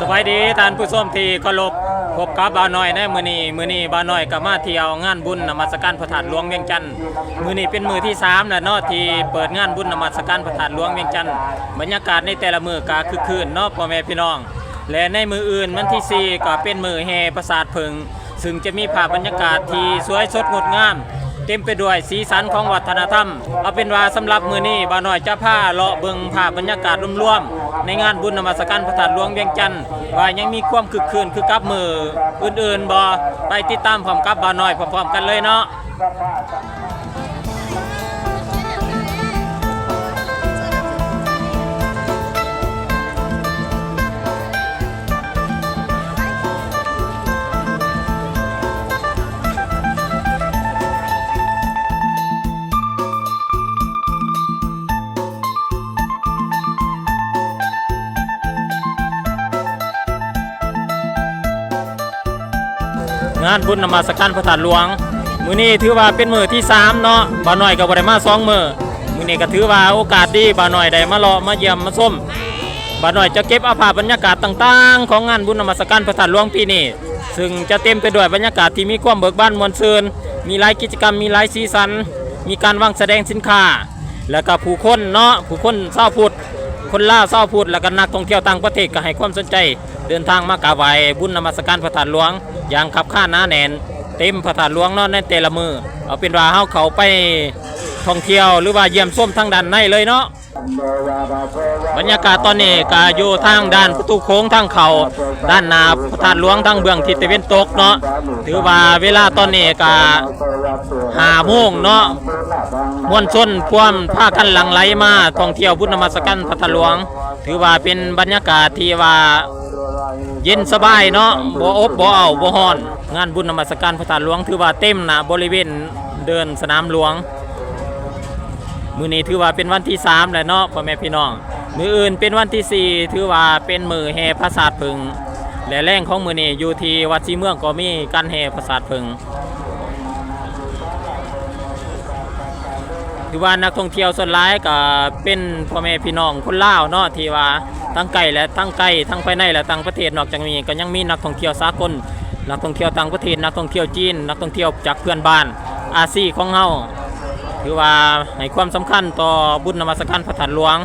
ສະບາຍດີທ່ານຜູ້ຊົມທີ່ເຄົາລົບ, ພົບກັບບ່າວນ້ອຍໃນມື້ນີ້. ມື້ນີ້ບ່າວນ້ອຍກໍມາທ່ຽວງານບຸນນະມັດສະການພະທາດຫຼວງວຽງຈັນ. ມື້ນີ້ເປັນມື້ທີສາມແລ້ວເນາະ ທີ່ເປີດງານບຸນນະມັດສະການພະທາດຫຼວງວຽງຈັນ. ບັນຍາກາດໃນແຕ່ລະມື້ກໍຄຶກຄື້ນເນາະ ພໍ່ແມ່ພີ່ນ້ອງ. ແລະ ໃນມື້ອື່ນວັນທີສີ່ກໍເປັນມື້ແຫ່ປາສາດເຜິ້ງ ຊຶ່ງຈະມີພາບບັນຍາກາດທີ່ສວຍສົດງົດງາມ ເຕັມໄປດ້ວຍສີສັນຂອງວັດທະນະທຳ. ເອົາເປັນວ່າສຳລັບມື້ນີ້ ບ່າວນ້ອຍຈະພາເລາະເບິ່ງພາບບັນຍາກາດລວມໆ ໃນງານບຸນນະມັດສະການພະທາດຫຼວງວຽງຈັນ ວ່າຍັງມີຄວາມຄຶກຄື້ນຄືກັບມື້ອື່ນໆບໍ່. ໄປຕິດຕາມພ້ອມກັບບ່າວນ້ອຍພ້ອມໆກັນເລີຍເນາະ. ງານບຸນນະມັດສະການພະທາດຫຼວງ ມື້ນີ້ຖືວ່າເປັນມື້ທີສາມເນາະ, ບ່າວນ້ອຍກໍບໍ່ໄດ້ມາສອງມື້. ມື້ນີ້ກໍຖືວ່າໂອກາດດີ ບ່າວນ້ອຍໄດ້ມາເລາະມາຢ້ຽມມາຊົມ. ບ່າວນ້ອຍຈະເກັບເອົາພາບບັນຍາກາດຕ່າງໆ ຂອງງານບຸນນະມັດສະການພະທາດຫຼວງປີນີ້ ຊຶ່ງຈະເຕັມໄປດ້ວຍບັນຍາກາດທີ່ມີຄວາມເບີກບານມ່ວນຊື່ນ, ມີຫຼາຍກິດຈະກຳ, ມີຫຼາຍສີສັນ, ມີການວາງສະແດງສິນຄ້າ ແລ້ວກໍຜູ້ຄົນເນາະ, ຜູ້ຄົນຊາວພຸດ, ຄົນລາວຊາວພຸດ ແລ້ວກໍນັກທ່ອງທ່ຽວຕ່າງປະເທດກໍໃຫ້ຄວາມສົນໃຈ ເດີນທາງມາກາບໄຫວ້ບຸນນະມັດສະການພະທາດຫຼວງຢ່າງຄັບຄາໜາແໜ້ນ ເຕັມພະທາດຫຼວງເນາະໃນແຕ່ລະມື້. ເອົາເປັນວ່າເຮົາເຂົ້າໄປທ່ອງທ່ຽວ ຫຼືວ່າຢ້ຽມຊົມທາງດ້ານໃນເລີຍເນາະ. ບັນຍາກາດຕອນນີ້ກໍຢູ່ທາງດ້ານປະຕູໂຂງທາງເຂົ້າດ້ານໜ້າພະທາດຫຼວງ ທາງເບື້ອງທິດຕາເວັນຕົກເນາະ. ຖືວ່າເວລາຕອນນີ້ກໍຫ້າໂມງເນາະ, ມວນຊົນພວມພາກັນຫຼັ່ງໄຫຼມາທ່ອງທ່ຽວບຸນນະມັດສະການພະທາດຫຼວງ. ຖືວ່າເປັນບັນຍາກາດທີ່ວ່າເຢັນສະບາຍເນາະ, ບໍ່ອົບບໍ່ເອົ້າບໍ່ຮ້ອນ. ງານບຸນນະມັດສະການພະທາດຫຼວງຖືວ່າເຕັມນະ ບໍລິເວນເດີ່ນສະໜາມຫຼວງ. ມື້ນີ້ຖືວ່າເປັນວັນທີສາມແລ້ວເນາະ ພໍ່ແມ່ພີ່ນ້ອງ. ມື້ອື່ນເປັນວັນທີສີ່ ຖືວ່າເປັນມື້ແຫ່ປາສາດເຜິ້ງ ແລະ ແລງຂອງມື້ນີ້ຢູ່ທີ່ວັດສີເມືອງກໍມີການແຫ່ປາສາດເຜິ້ງ. ຖືວ່ານັກທ່ອງທ່ຽວສ່ວນຫຼາຍກໍເປັນພໍ່ແມ່ພີ່ນ້ອງຄົນລາວເນາະ ທີ່ວ່າທັງໃກ້ ແລະ ທັງໄກ ທັງພາຍໃນ ແລະ ຕ່າງປະເທດ. ນອກຈາກນີ້ກໍຍັງມີນັກທ່ອງທ່ຽວສາກົນ, ນັກທ່ອງທ່ຽວຕ່າງປະເທດ, ນັກທ່ອງທ່ຽວຈີນ, ນັກທ່ອງທ່ຽວຈາກເພື່ອນບ້ານອາຊີຂອງເຮົາ ຖືວ່າໃຫ້ຄວາມສຳຄັນຕໍ່ບຸນນະມັດສະການພະທາດຫຼວງ,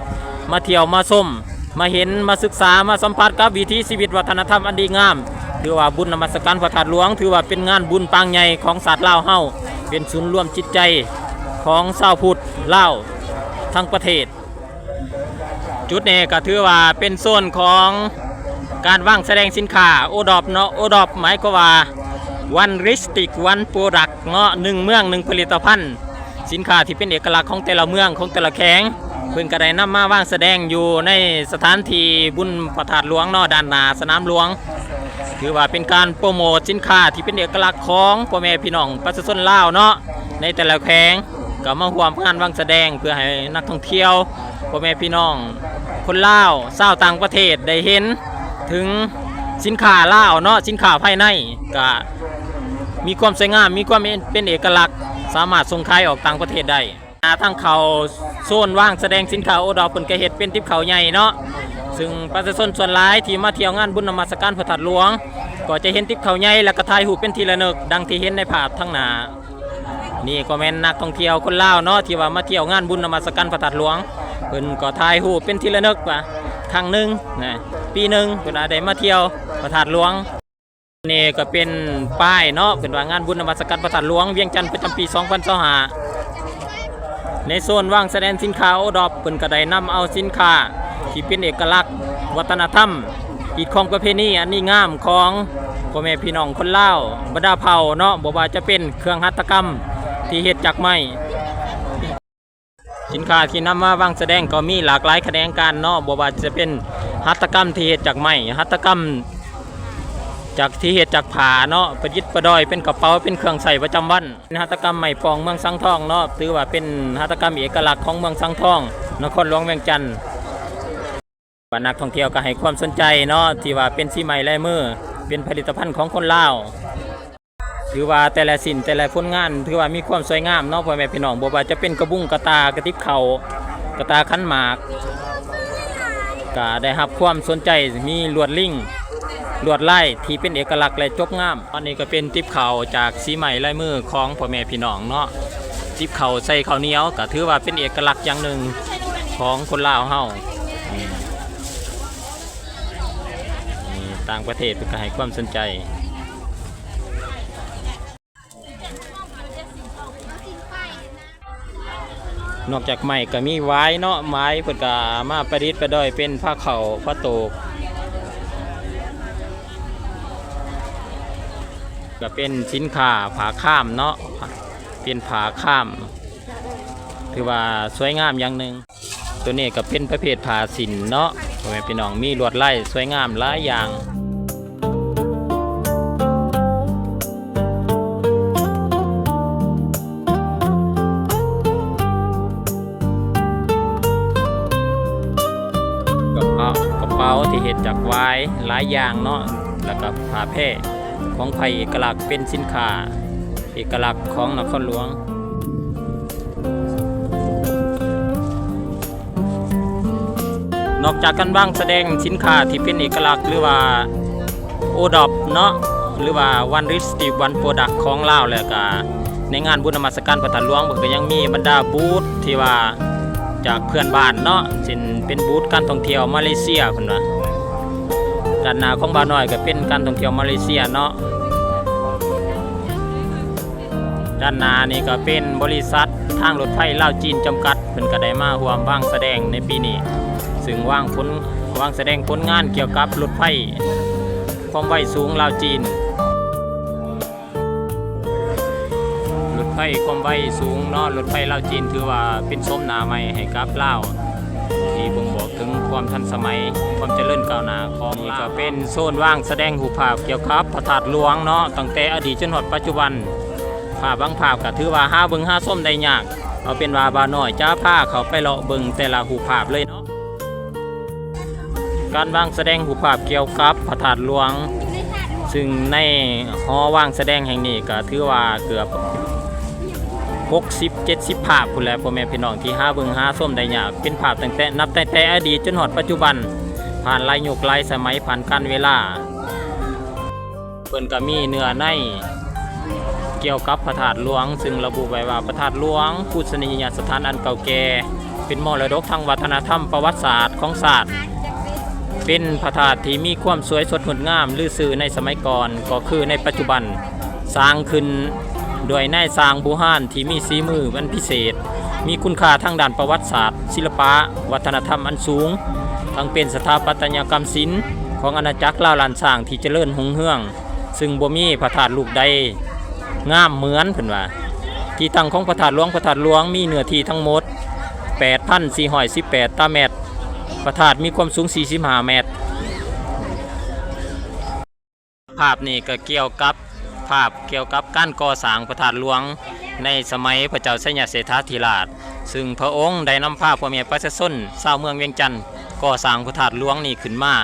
ມາທ່ຽວມາຊົມ ມາເຫັນ ມາສຶກສາ ມາສຳຜັດກັບວິຖີຊີວິດວັດທະນະທຳອັນດີງາມ. ຖືວ່າບຸນນະມັດສະການພະທາດຫຼວງ ຖືວ່າເປັນງານບຸນປາງໃຫຍ່ຂອງຊາດລາວເຮົາ, ເປັນສູນລວມຈິດໃຈຂອງຊາວພຸດລາວທັງປະເທດ. ຈຸດນີ້ກໍຖືວ່າເປັນໂຊນຂອງການວາງສະແດງສິນຄ້າໂອດອບເນາະ, ໂອດອບໝາຍຄວາມວ່າ One District One Product ເນາະ, ໜຶ່ງເມືອງໜຶ່ງຜະລິດຕະພັນ. ສິນຄ້າທີ່ເປັນເອກະລັກຂອງແຕ່ລະເມືອງ ຂອງແຕ່ລະແຂວງ ເພິ່ນກໍໄດ້ນຳມາວາງສະແດງຢູ່ໃນສະຖານທີ່ບຸນພະທາດຫຼວງເນາະ, ດ້ານໜ້າສະໜາມຫຼວງ. ຖືວ່າເປັນການໂປຣໂມດສິນຄ້າທີ່ເປັນເອກະລັກຂອງພໍ່ແມ່ພີ່ນ້ອງປະຊາຊົນລາວເນາະ ໃນແຕ່ລະແຂວງ ກໍມາຮ່ວມງານວາງສະແດງ ເພື່ອໃຫ້ນັກທ່ອງທ່ຽວ ພໍ່ແມ່ພີ່ນ້ອງຄົນລາວຊາວຕ່າງປະເທດໄດ້ເຫັນເຖິງສິນຄ້າລາວເນາະ, ສິນຄ້າພາຍໃນ ກະມີຄວາມສວຍງາມ, ມີຄວາມເປັນເອກະລັກ, ສາມາດສົ່ງຂາຍອອກຕ່າງປະເທດໄດ້. ທາງເຂົ້າໂຊນວາງສະແດງສິນຄ້າໂອດອບ ເພິ່ນກະເຮັດເປັນຕິບເຂົ້າໃຫຍ່ເນາະ, ຊຶ່ງປະຊາຊົນສ່ວນຫຼາຍທີ່ມາທ່ຽວງານບຸນນະມັດສະການພະທາດຫຼວງ ກໍຈະເຫັນຕິບເຂົ້າໃຫຍ່ ແລ້ວກະຖ່າຍຮູບເປັນທີ່ລະນຶກ ດັ່ງທີ່ເຫັນໃນພາບທາງໜ້າ. ນີ້ກໍແມ່ນນັກທ່ອງທ່ຽວຄົນລາວເນາະ ທີ່ວ່າມາທ່ຽວງານບຸນນະມັດສະການພະທາດຫຼວງ, ເພິ່ນກໍຖ່າຍຮູບເປັນທີ່ລະນຶກວ່າຄັ້ງໜຶ່ງນະ ປີໜຶ່ງ ເພິ່ນອາດໄດ້ມາທ່ຽວພະທາດຫຼວງ. ນີ້ກໍເປັນປ້າຍເນາະ ເພິ່ນວ່າງານບຸນນະມັດສະການພະທາດຫຼວງວຽງຈັນປະຈຳປີສອງພັນຊາວຫ້າ. ໃນໂຊນວາງສະແດງສິນຄ້າໂອດອບ ເພິ່ນກໍໄດ້ນຳເອົາສິນຄ້າທີ່ເປັນເອກະລັກວັດທະນະທຳ ຮີດຄອງປະເພນີອັນດີງາມຂອງພໍ່ແມ່ພີ່ນ້ອງຄົນລາວບັນດາເຜົ່າເນາະ, ບໍ່ວ່າຈະເປັນເຄື່ອງຫັດຖະກຳທີ່ເຮັດຈາກໄມ້. ສິນຄ້າທີ່ນຳມາວາງສະແດງກໍມີຫຼາກຫຼາຍຂະແໜງການເນາະ, ບໍ່ວ່າຈະເປັນຫັດຖະກຳທີ່ເຮັດຈາກໄມ້, ຫັດຖະກຳຈາກ ທີ່ເຮັດຈາກຜ້າເນາະ, ປະດິດປະດອຍເປັນກະເປົາ, ເປັນເຄື່ອງໃຊ້ປະຈຳວັນ. ເປັນຫັດຖະກຳໄມ້ປ່ອງເມືອງສັງທອງເນາະ, ຖືວ່າເປັນຫັດຖະກຳເອກະລັກຂອງເມືອງສັງທອງ, ນະຄອນຫຼວງວຽງຈັນ. ວ່ານັກທ່ອງທ່ຽວກໍໃຫ້ຄວາມສົນໃຈເນາະ ທີ່ວ່າເປັນສີໄມ້ລາຍມື, ເປັນຜະລິດຕະພັນຂອງຄົນລາວ. ຖືວ່າແຕ່ລະຊິ້ນແຕ່ລະຜົນງານ ຖືວ່າມີຄວາມສວຍງາມເນາະ ພໍ່ແມ່ພີ່ນ້ອງ, ບໍ່ວ່າຈະເປັນກະບຸງກະຕ່າ, ກະຕິບເຂົ້າ, ກະຕ່າຂັນໝາກ ກະໄດ້ຮັບຄວາມສົນໃຈ, ມີລວດລິງ ລວດລາຍທີ່ເປັນເອກະລັກ ແລະ ຈົບງາມ. ອັນນີ້ກໍເປັນຕິບເຂົ້າຈາກສີໄມ້ລາຍມືຂອງພໍ່ແມ່ພີ່ນ້ອງເນາະ. ຕິບເຂົ້າໃສ່ເຂົ້າໜຽວ ກໍຖືວ່າເປັນເອກະລັກຢ່າງໜຶ່ງຂອງຄົນລາວເຮົາ. ນີ້ ນີ້ ຕ່າງປະເທດເພິ່ນກໍໃຫ້ຄວາມສົນໃຈ. ນອກຈາກໄມ້ກໍມີຫວາຍເນາະ, ຫວາຍເພິ່ນກໍມາປະດິດປະດອຍເປັນຜ້າເຂົ້າຜ້າໂຕກ, ກໍເປັນສິນຄ້າຜ້າຄາມເນາະ, ເປັນຜ້າຄາມ ຖືວ່າສວຍງາມຢ່າງໜຶ່ງ. ໂຕນີ້ກໍເປັນປະເພດຜ້າສິ້ນເນາະ ພໍ່ແມ່ພີ່ນ້ອງ, ມີລວດລາຍສວຍງາມຫຼາຍຢ່າງ. ກະເປົາ ກະເປົາທີ່ເຮັດຈາກຫວາຍຫຼາຍຢ່າງເນາະ, ແລ້ວກໍຜ້າແພ ຂອງໄພເອກະລັກ ເປັນສິນຄ້າເອກະລັກຂອງນະຄອນຫຼວງ. ນອກຈາກການວາງສະແດງສິນຄ້າທີ່ເປັນເອກະລັກ ຫຼືວ່າໂອດອບເນາະ ຫຼືວ່າ One District One Product ຂອງລາວແລ້ວກະ ໃນງານບຸນນະມັດສະການພະທາດຫຼວງ ເພິ່ນກໍຍັງມີບັນດາບູດທີ່ວ່າຈາກເພື່ອນບ້ານເນາະ, ເຊັ່ນເປັນບູດການທ່ອງທ່ຽວມາເລເຊຍເພິ່ນວ່າ. ດ້ານໜ້າຂອງບ່າວນ້ອຍກໍເປັນການທ່ອງທ່ຽວມາເລເຊຍເນາະ. ດ້ານໜ້ານີ້ກໍເປັນບໍລິສັດທາງລົດໄຟລາວຈີນຈຳກັດ, ເພິ່ນກໍໄດ້ມາຮ່ວມວາງສະແດງໃນປີນີ້ ຊຶ່ງວາງຜົນ ວາງສະແດງຜົນງານກ່ຽວກັບລົດໄຟຄວາມໄວສູງລາວຈີນ. ລົດໄຟຄວາມໄວສູງເນາະ, ລົດໄຟລາວຈີນຖືວ່າເປັນໂສມໜ້າໃໝ່ໃຫ້ກັບລາວ ທີ່ບົ່ງບອກເຖິງຄວາມທັນສະໄໝ, ຄວາມຈະເລີນກ້າວໜ້າຂອງລາວ. ນີ້ກໍເປັນໂຊນວາງສະແດງຮູບພາບກ່ຽວກັບພະທາດຫຼວງເນາະ, ຕັ້ງແຕ່ອະດີດຈົນຮອດປັດຈຸບັນ. ພາບບາງພາບກໍຖືວ່າຫາເບິ່ງຫາຊົມໄດ້ຍາກ, ເອົາເປັນວ່າບ່າວນ້ອຍຈະພາເຂົ້າໄປເລາະເບິ່ງແຕ່ລະຮູບພາບເລີຍເນາະ. ການວາງສະແດງຮູບພາບກ່ຽວກັບພະທາດຫຼວງ, ຊຶ່ງໃນຫໍວາງສະແດງແຫ່ງນີ້ກໍຖືວ່າເກືອບຫົກສິບເຈັດສິບພາບພຸ້ນແຫຼະ ພໍ່ແມ່ພີ່ນ້ອງ, ທີ່ຫາເບິ່ງຫາຊົມໄດ້ຍາກ. ເປັນພາບຕັ້ງແຕ່ ນັບຕັ້ງແຕ່ອະດີດຈົນຮອດປັດຈຸບັນ, ຜ່ານຫຼາຍຍຸກຫຼາຍສະໄໝ, ຜ່ານການເວລາ. ເພິ່ນກໍມີເນື້ອໃນກ່ຽວກັບພະທາດຫຼວງ, ຊຶ່ງລະບຸໄວ້ວ່າ ພະທາດຫຼວງ ປູຊະນີຍະສະຖານອັນເກົ່າແກ່, ເປັນມໍລະດົກທາງວັດທະນະທຳປະຫວັດສາດຂອງຊາດ, ເປັນພະທາດທີ່ມີຄວາມສວຍສົດງົດງາມລືຊື່ໃນສະໄໝກ່ອນ, ກໍຄືໃນປັດຈຸບັນສ້າງຂຶ້ນດ້ວຍນາຍຊ່າງບູຮານທີ່ມີສີມືອັນພິເສດ, ມີຄຸນຄ່າທາງດ້ານປະຫວັດສາດ, ສິລະປະ, ວັດທະນະທຳອັນສູງ, ທັງເປັນສະຖາປັດຕະຍະກຳສິນຂອງອານາຈັກລາວລ້ານຊ້າງທີ່ຈະເລີນຮຸ່ງເຮືອງ. ຊຶ່ງບໍ່ມີພະທາດລູກໃດງາມເໝືອນ ເພິ່ນວ່າ. ທີ່ຕັ້ງຂອງພະທາດຫຼວງ, ພະທາດຫຼວງມີເນື້ອທີ່ທັງໝົດແປດພັນສີ່ຮ້ອຍສິບແປດຕາແມັດ, ພະທາດມີຄວາມສູງສີ່ສິບຫ້າແມັດ. ພາບນີ້ກໍກ່ຽວກັບ ພາບກ່ຽວກັບການກໍ່ສ້າງພະທາດຫຼວງໃນສະໄໝພະເຈົ້າໄຊຍະເສດຖາທິລາດ, ຊຶ່ງພະອົງໄດ້ນຳພາພໍ່ແມ່ປະຊາຊົນຊາວເມືອງວຽງຈັນ ກໍ່ສ້າງພະທາດຫຼວງນີ້ຂຶ້ນມາ,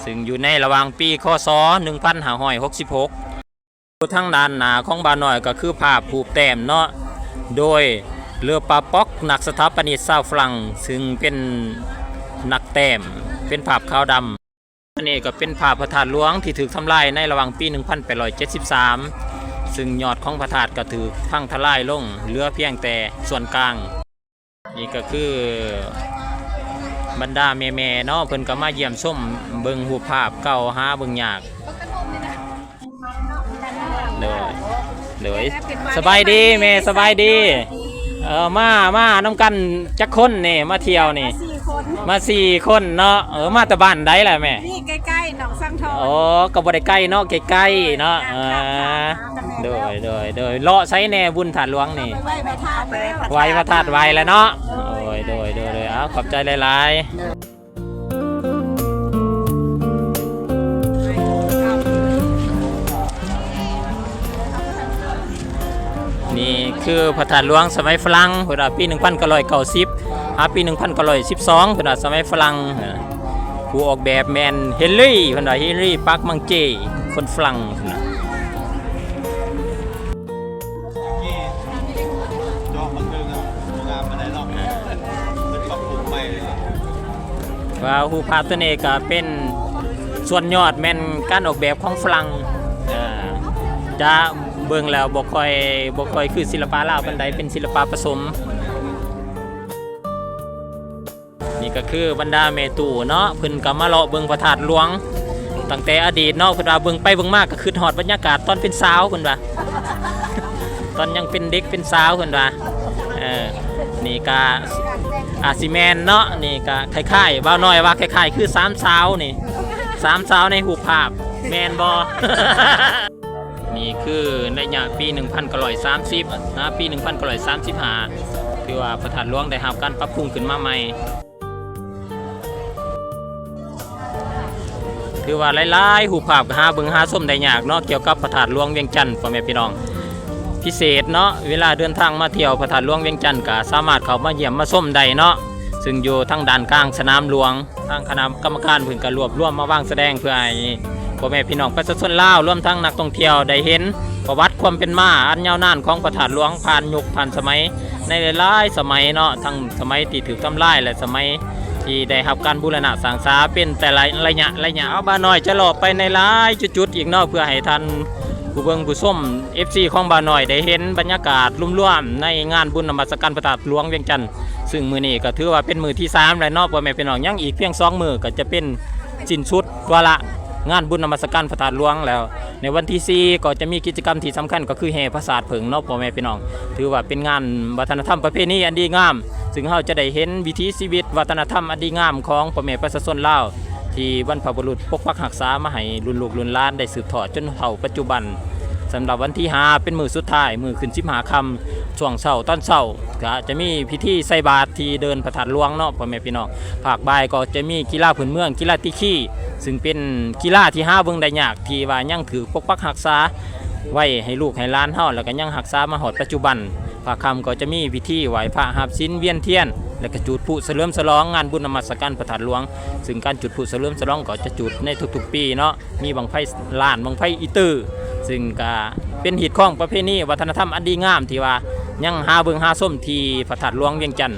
ຊຶ່ງຢູ່ໃນລະຫວ່າງປີ ຄ.ສ. ໜຶ່ງພັນຫ້າຮ້ອຍຫົກສິບຫົກ. ຢູ່ທາງດ້ານໜ້າຂອງບ່າວນ້ອຍກໍຄືພາບຮູບແຕ້ມເນາະ, ໂດຍ ເລີປາປອກ ນັກສະຖາປະນິກຊາວຝຣັ່ງ, ຊຶ່ງເປັນນັກແຕ້ມ, ເປັນພາບຂາວດຳ. ອັນນີ້ກໍເປັນພາບພະທາດຫຼວງທີ່ຖືກທຳລາຍໃນລະຫວ່າງປີ ໜຶ່ງພັນແປດຮ້ອຍເຈັດສິບສາມ, ຊຶ່ງຍອດຂອງພະທາດກໍຖືກພັງທະລາຍລົງ, ເຫຼືອພຽງແຕ່ສ່ວນກາງ. ນີ້ກໍຄືບັນດາແມ່ໆເນາະ, ເພິ່ນກໍມາຢ້ຽມຊົມເບິ່ງຮູບພາບເກົ່າ, ຫາເບິ່ງຍາກ. ໂດຍ ໂດຍ ສະບາຍດີແມ່, ສະບາຍດີ. ເອີ ມາ ມານຳກັນຈັກຄົນນີ້ ມາທ່ຽວນີ້? ມາສີ່ຄົນ ມາສີ່ຄົນເນາະ. ເອີ ມາແຕ່ບ້ານໃດລະແມ່? ນີ້ໃກ້ໆ ໜອງສັງທອນ. ອໍ ກໍບໍ່ໄດ້ໄກເນາະ, ໃກ້ໆເນາະ. ເອີ ໂດຍ ໂດຍ ໂດຍ. ເລາະໃສແດ່ ບຸນທາດຫຼວງນີ້? ໄຫວ້ພະທາດ ໄຫວ້ພະທາດ ໄຫວ້ແລ້ວເນາະ. ໂດຍ ໂດຍ ໂດຍ ໂດຍ. ເອົາ ຂອບໃຈຫຼາຍໆ. ນີ້ຄືພະທາດຫຼວງສະໄໝຝຣັ່ງ ເພິ່ນວ່າປີໜຶ່ງພັນເກົ້າຮ້ອຍເກົ້າສິບ ຫາປີໜຶ່ງພັນເກົ້າຮ້ອຍສິບສອງ ເພິ່ນວ່າສະໄໝຝຣັ່ງ. ຜູ້ອອກແບບແມ່ນ Henry ເພິ່ນວ່າ Henry Parkmange ຄົນຝຣັ່ງເພິ່ນວ່າ. ວ່າຮູບພາບຕົວນີ້ກໍເປັນ ສ່ວນຍອດແມ່ນການອອກແບບຂອງຝຣັ່ງ ເອີ ຈະເບິ່ງແລ້ວບໍ່ຄ່ອຍ ບໍ່ຄ່ອຍຄືສິລະປະລາວປານໃດ ເປັນສິລະປະປະສົມ. ນີ້ກໍຄືບັນດາແມ່ຕູ້ເນາະ ເພິ່ນກໍມາເລາະເບິ່ງພະທາດຫຼວງຕັ້ງແຕ່ອະດີດເນາະ. ເພິ່ນວ່າເບິ່ງໄປເບິ່ງມາກໍຄິດຮອດບັນຍາກາດຕອນເປັນສາວ ເພິ່ນວ່າ ຕອນຍັງເປັນເດັກເປັນສາວ ເພິ່ນວ່າ. ເອີ ນີ້ກໍອາດຊິແມ່ນເນາະ ນີ້ກໍຄ້າຍໆ ບ່າວນ້ອຍວ່າຄ້າຍໆຄືສາມສາວນີ້ ສາມສາວໃນຮູບພາບ ແມ່ນບໍ່? ນີ້ຄືໄລຍະປີໜຶ່ງພັນເກົ້າຮ້ອຍສາມສິບ ຫາປີໜຶ່ງພັນເກົ້າຮ້ອຍສາມສິບຫ້າ ຖືວ່າພະທາດຫຼວງໄດ້ຮັບການປັບປຸງຂຶ້ນມາໃໝ່. ຖືວ່າຫຼາຍໆຮູບພາບກໍຫາເບິ່ງຫາຊົມໄດ້ຍາກເນາະ ກ່ຽວກັບພະທາດຫຼວງວຽງຈັນ ພໍ່ແມ່ພີ່ນ້ອງ. ພິເສດເນາະ ເວລາເດີນທາງມາທ່ຽວພະທາດຫຼວງວຽງຈັນ ກໍສາມາດເຂົ້າມາຢ້ຽມມາຊົມໄດ້ເນາະ ຊຶ່ງຢູ່ທາງດ້ານກາງສະໜາມຫຼວງ. ທາງຄະນະກຳມະການເພິ່ນກໍລວບລວມມາວາງສະແດງ ເພື່ອໃຫ້ພໍ່ແມ່ພີ່ນ້ອງປະຊາຊົນລາວ ລວມທັງນັກທ່ອງທ່ຽວໄດ້ເຫັນປະຫວັດຄວາມເປັນມາອັນຍາວນານຂອງພະທາດຫຼວງ ຜ່ານຍຸກຜ່ານສະໄໝ ໃນຫຼາຍໆສະໄໝເນາະ ທັງສະໄໝທີ່ຖືກທຳລາຍ ແລະ ສະໄໝທີ່ໄດ້ຮັບການບູລະນະສ້າງສາເປັນແຕ່ລະໄລຍະໄລຍະ. ເອົາ ບ່າວນ້ອຍຈະເລາະໄປໃນຫຼາຍຈຸດໆອີກເນາະ ເພື່ອໃຫ້ທ່ານຜູ້ເບິ່ງຜູ້ຊົມ ເອັຟຊີ ຂອງບ່າວນ້ອຍໄດ້ເຫັນບັນຍາກາດລວມໆໃນງານບຸນນະມັດສະການພະທາດຫຼວງວຽງຈັນ. ຊຶ່ງມື້ນີ້ກໍຖືວ່າເປັນມື້ທີສາມແລ້ວເນາະ ພໍ່ແມ່ພີ່ນ້ອງ ຍັງອີກພຽງສອງມື້ກໍຈະເປັນສິ້ນສຸດວາລະງານບຸນນະມັດສະການພະທາດຫຼວງແລ້ວ. ໃນວັນທີສີ່ກໍຈະມີກິດຈະກຳທີ່ສຳຄັນ ກໍຄືແຫ່ພະສາດເຜິ້ງເນາະ ພໍ່ແມ່ພີ່ນ້ອງ. ຖືວ່າເປັນງານວັດທະນະທຳປະເພນີອັນດີງາມ ຊຶ່ງເຮົາຈະໄດ້ເຫັນວິຖີຊີວິດວັດທະນະທຳອັນດີງາມຂອງພໍ່ແມ່ປະຊາຊົນລາວ ທີ່ບັນພະບຸລຸດປົກປັກຮັກສາມາໃຫ້ລຸ້ນລູກລຸ້ນຫຼານໄດ້ສືບທອດຈົນເທົ່າປັດຈຸບັນ. ສຳລັບວັນທີຫ້າເປັນມື້ສຸດທ້າຍ ມື້ຂຶ້ນສິບຫ້າຄ່ຳ ຊ່ວງເຊົ້າ ຕອນເຊົ້າ ກະຈະມີພິທີໃສ່ບາດທີ່ເດີ່ນພະທາດຫຼວງເນາະ ພໍ່ແມ່ພີ່ນ້ອງ. ພາກບ່າຍກໍຈະມີກິລາພື້ນເມືອງ ກິລາຕີຄີ ຊຶ່ງເປັນກິລາທີ່ຫາເບິ່ງໄດ້ຍາກ ທີ່ວ່າຍັງຖືກປົກປັກຮັກສາໄວ້ໃຫ້ລູກໃຫ້ຫຼານເຮົາ ແລ້ວກໍຍັງຮັກສາມາຮອດປັດຈຸບັນ. ພາກຄ່ຳກໍຈະມີພິທີໄຫວ້ພະ ຮັບສິນ ວຽນທຽນ ແລ້ວກໍຈູດພລຸສະເຫຼີມສະຫຼອງງານບຸນນະມັດສະການພະທາດຫຼວງ. ຊຶ່ງການຈູດພລຸສະເຫຼີມສະຫຼອງກໍຈະຈູດໃນທຸກໆປີເນາະ ມີບັ້ງໄຟລ້ານ ບັ້ງໄຟອີຕື້ ຊຶ່ງກະເປັນຮີດຄອງປະເພນີວັດທະນະທຳອັນດີງາມ ທີ່ວ່າຍັງຫາເບິ່ງຫາຊົມທີ່ພະທາດຫຼວງວຽງຈັນ.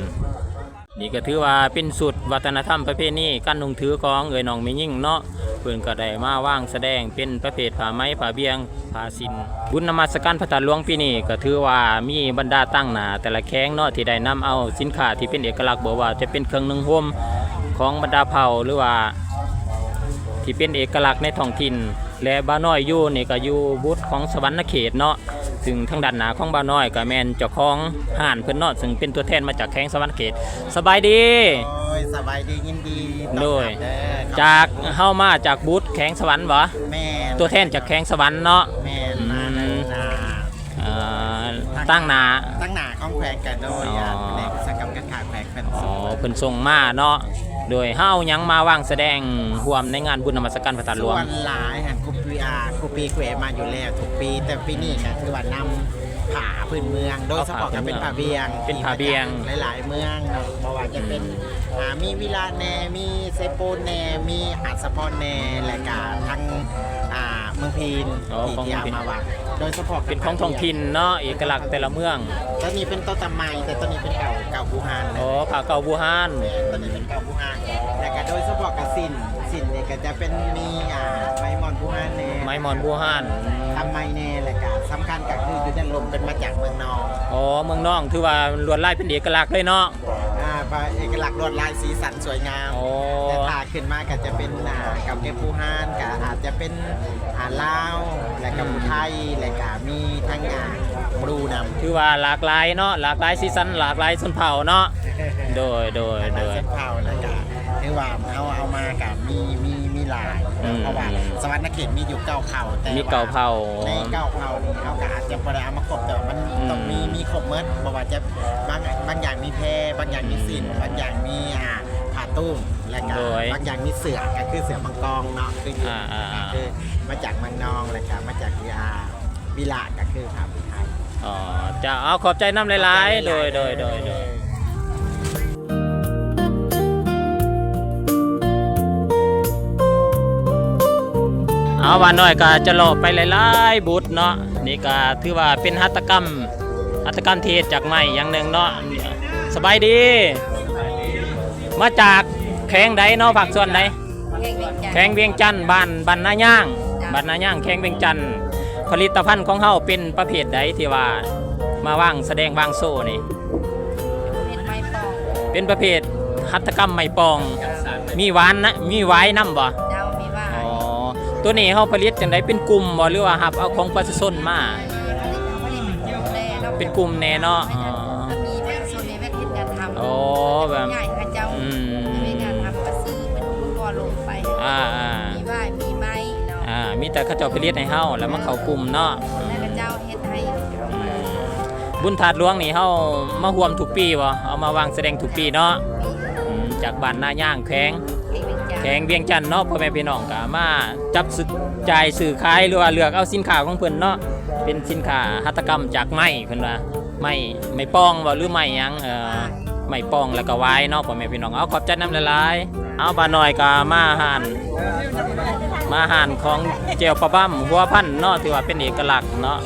ນີ້ກໍຖືວ່າເປັນຊຸດວັດທະນະທຳປະເພນີການນຸ່ງຖືຂອງເອື້ອຍນ້ອງແມ່ຍິງເນາະ ເພິ່ນກໍໄດ້ມາວາງສະແດງເປັນປະເພດຜ້າໄໝ ຜ້າບ່ຽງ ຜ້າສິ້ນ. ບຸນນະມັດສະການພະທາດຫຼວງປີນີ້ກໍຖືວ່າມີບັນດາຕາງໜ້າແຕ່ລະແຂວງເນາະ ທີ່ໄດ້ນຳເອົາສິນຄ້າທີ່ເປັນເອກະລັກ ບໍ່ວ່າຈະເປັນເຄື່ອງນຸ່ງຫົ່ມຂອງບັນດາເຜົ່າ ຫຼືວ່າທີ່ເປັນເອກະລັກໃນທ້ອງຖິ່ນ ແລະ ບ່າວນ້ອຍຢູ່ນີ້ກໍຢູ່ບຸດຂອງສະຫວັນນະເຂດເນາະ ຊຶ່ງທາງດ້ານໜ້າຂອງບ່າວນ້ອຍກໍແມ່ນເຈົ້າຂອງຮ້ານເພິ່ນເນາະ ຊຶ່ງເປັນຕົວແທນມາຈາກແຂວງສະຫວັນນະເຂດ. ສະບາຍດີ. ໂດຍ ສະບາຍດີ ຍິນດີຕ້ອນຮັບເດີ. ຈາກ ເຮົາມາຈາກບຸດແຂວງສະຫວັນບໍ? ແມ່ນ. ຕົວແທນຈາກແຂວງສະຫວັນເນາະ. ແມ່ນ. ອືມ ມາໃນໜ້າ ເອີ ຕາງໜ້າ ຕາງໜ້າຂອງແຂວງກະໂດຍ ອໍ ອາ ແຜນກອຸດສາຫະກຳການຄ້າແຂວງເພິ່ນ ອໍ ສົ່ງ ເພິ່ນສົ່ງມາເນາະ. ໂດຍ ເຮົາເອົາຫຍັງມາວາງສະແດງຮ່ວມໃນງານບຸນນະມັດສະການພະທາດຫຼວງ? ສ່ວນຫຼາຍຫັ້ນ ຄູປີ ອາ ຄູປີຄູເອມາຢູ່ແລ້ວທຸກປີ ແຕ່ປີນີ້ກະຖືວ່ານຳຜ້າພື້ນເມືອງ ໂດຍສະເພາະກະເປັນຜ້າບ່ຽງ ເອົາຜ້າພື້ນເມືອງ ທີ່ມາຈາກ ເປັນຜ້າບ່ຽງ ຫຼາຍໆເມືອງເນາະ ບໍ່ວ່າຈະເປັນ ອືມ ອາ ມີວິລະແດ່ ມີເຊໂປນແດ່ ມີຫາດສະພອນແດ່ ແລະກະທັງ ອາ ເມືອງພີນ ອໍ ທີ່ ຂອງ ທີ່ເອົາມາວາງ ໂດຍສະເພາະເປັນຂອງທ້ອງຖິ່ນເນາະ ເອກະລັກແຕ່ລະເມືອງ. ໂຕນີ້ເປັນໂຕຕາໃໝ່ ແຕ່ໂຕນີ້ເປັນເກົ່າ ເກົ່າບູຮານເລີຍ. ອໍ ຜ້າເກົ່າບູຮານ. ແມ່ນ ໂຕນີ້ເປັນເກົ່າບູຮານ ແລະກະໂດຍສະເພາະກະສິ້ນ ສິ້ນນີ້ກະຈະເປັນມີ ອາ ໄມ້ໝອນບູຮານແດ່ ໄມ້ໝອນບູຮານ ຕາໃໝ່ແດ່ ແລະກະສຳຄັນກະຄືຢູ່ດ້ານລຸ່ມເປັນມາຈາກເມືອງນອງ. ອໍ ເມືອງນອງ ຖືວ່າລວດລາຍເປັນເອກະລັກເລີຍເນາະ. ອາ ເອກະລັກລວດລາຍສີສັນສວຍງາມ. ອໍ ແຕ່ຖ້າຂຶ້ນມາກໍຈະເປັນ ອາ ເກົ່າແກ່ພູຮານ ກໍອາດຈະເປັນ ອາ ລາວ ແລະກໍ ອືມ ຜູ້ໄທ ແລະກໍມີທັງ ອາ ບລູນຳ. ຖືວ່າຫຼາກຫຼາຍເນາະ ຫຼາກຫຼາຍສີສັນ ຫຼາກຫຼາຍຊົນເຜົ່າເນາະ. ໂດຍ ໂດຍ ຫຼາກຫຼາຍ ໂດຍ ຊົນເຜົ່າ ແລະກໍຖືວ່າເຮົາເອົາມາກໍມີ ມີ ມີຫຼາຍ ອືມ ເພາະວ່າ ອືມ ສະຫວັນນະເຂດມີຢູ່ເກົ້າເຜົ່າ ແຕ່ ມີເກົ້າເຜົ່າ ໃນເກົ້າເຜົ່ານີ້ເຮົາກໍອາດຈະບໍ່ໄດ້ເອົາມາຄົບ ແຕ່ວ່າມັນ ອືມ ຕ້ອງມີ ມີຄົບໝົດ ບໍ່ວ່າຈະ ບາງ ບາງຢ່າງມີແພ ບາງຢ່າງມີ ອືມ ສິ້ນ ບາງຢ່າງມີ ອ່າ ຜ້າຕຸ້ມ ແລະກະ ໂດຍ ບາງຢ່າງມີເສື້ອ ກະຄືເສື້ອບັງກອງເນາະ ຄື ອ່າ ອ່າ ອ່າ ຄືມາຈາກເມືອງນອງ ແລະກະມາຈາກ ອ່າ ວິລະ ກະຄືຜ້າຜູ້ໄທ. ອໍ ເຈົ້າ ເອົາ ຂອບໃຈນຳຫຼາຍໆ. ຂອບໃຈຫຼາຍໆ ໂດຍ ໂດຍ ໂດຍ ໂດຍ. ເອົາ ວ່າໜ້ອຍກະຈະເລາະໄປຫຼາຍໆບຸດເນາະ ນີ້ກະຖືວ່າເປັນຫັດຖະກຳ ຫັດຖະກຳທີ່ເຮັດຈາກໄມ້ຢ່າງໜຶ່ງເນາະ. ສະບາຍດີ ມາຈາກແຂວງໃດເນາະ ພາກສ່ວນໃດ? ແຂວ ແຂວງວຽງຈັນ ບ້ານ ບ້ານນາຍາງ ເຈົ້າ ບ້ານນາຍາງ ແຂວງວຽງຈັນ. ຜະລິດຕະພັນຂອງເຮົາເປັນປະເພດໃດທີ່ວ່າມາວາງສະແດງວາງໂຊນີ້? ເປັນໄມ້ປອງ ເປັນປະເພດຫັດຖະກຳໄມ້ປອງ. ເຈົ້າ ມີຫວານນະ ມີຫວາຍນຳບໍ່? ເຈົ້າ ມີຫວາຍ. ອໍ ໂຕນີ້ເຮົາຜະລິດຈັ່ງໃດ? ເປັນກຸ່ມບໍ່ ຫຼືວ່າຮັບເອົາຂອງປະຊາຊົນມາ? ເປັນກຸ່ມແດ່ເນາະ. ອໍ ມີປະຊາຊົນເຮັດງານທຳ. ອໍ ແບບ ໃຫຍ່ເຂົາເຈົ້າ ອືມ ເຮັດງານທຳກະຊື້ເປັນອຸປະກອນລົງໄປ. ອ່າໆ ມີຫວາຍ ມີໄມ້ເນາະ. ອ່າ ມີແຕ່ເຂົາເຈົ້າຜະລິດໃຫ້ເຮົາ ແລ້ວມາເຂົ້າກຸ່ມເນາະ. ແລ້ວເຂົາເຈົ້າເຮັດໃຫ້. ອືມ ບຸນທາດຫຼວງນີ້ເຮົາມາຮ່ວມທຸກປີບໍ່? ເຮົາມາວາງສະແດງທຸກປີເນາະ. ອືມ ຈາກບ້ານນາຍາງ ແຂວງ ແຂວງວຽງຈັນເນາະ. ພໍ່ແມ່ພີ່ນ້ອງກໍມາຈັບຊື້ ຈ່າຍຊື້ຂາຍ ຫຼືວ່າເລືອກເອົາສິນຄ້າຂອງເພິ່ນເນາະ. ເປັນສິນຄ້າຫັດຖະກຳຈາກໄມ້ ເພິ່ນວ່າ ໄມ້ ໄມ້ປອງບໍ່ ຫຼືໄມ້ຫຍັງ? ເອີ ໄມ້ປອງ ແລ້ວກໍຫວາຍເນາະ ພໍ່ແມ່ພີ່ນ້ອງ. ເອົາ ຂອບໃຈນຳຫຼາຍໆ. ເອົາ ບ່າວນ້ອຍກໍມາຮ້ານ ມາຮ້ານຂອງແຈ່ວປາບຳຫົວພັນເນາະ ຖືວ່າເປັນເອກະລັກເນາະ.